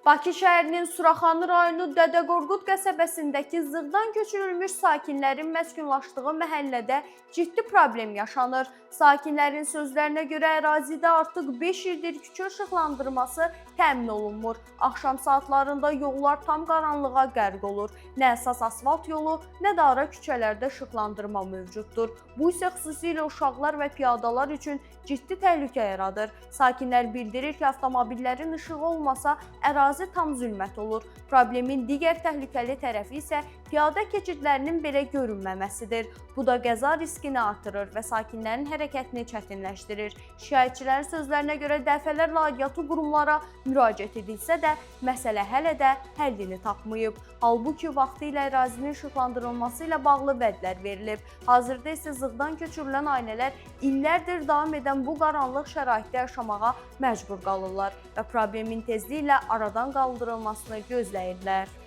Bakı şəhərinin Suraxanı rayonu Dədə Qorqud qəsəbəsindəki Zığdan köçürülmüş sakinlərin məskunlaşdığı məhəllədə ciddi problem yaşanır. Sakinlərin sözlərinə görə ərazidə artıq 5 ildir küçə işıqlandırması təmin olunmur. Axşam saatlarında yollar tam qaranlığa qərq olur. Nə əsas asfalt yolu, nə də ara küçələrdə işıqlandırma mövcuddur. Bu isə xüsusilə uşaqlar və piyadalar üçün ciddi təhlükə yaradır. Sakinlər bildirir ki, avtomobillərin işığı olmasa ərazi tam zülmət olur. Problemin digər təhlükəli tərəfi isə piyada keçidlərinin belə görünməməsidir. Bu da qəza riskini artırır və sakinlərin hərəkətini çətinləşdirir. Şikayətçilərin sözlərinə görə dəfələrlə aidiyyatı qurumlara müraciət edilsə də, məsələ hələ də həllini tapmayıb. Halbuki vaxtilə ərazinin işıqlandırılması ilə bağlı vədlər verilib. Hazırda isə Zığdan köçürülən ailələr illərdir davam edən bu qaranlıq şəraitdə yaşamağa məcbur qalırlar və problemin tezliklə aradan qaldırılmasını gözləyirlər.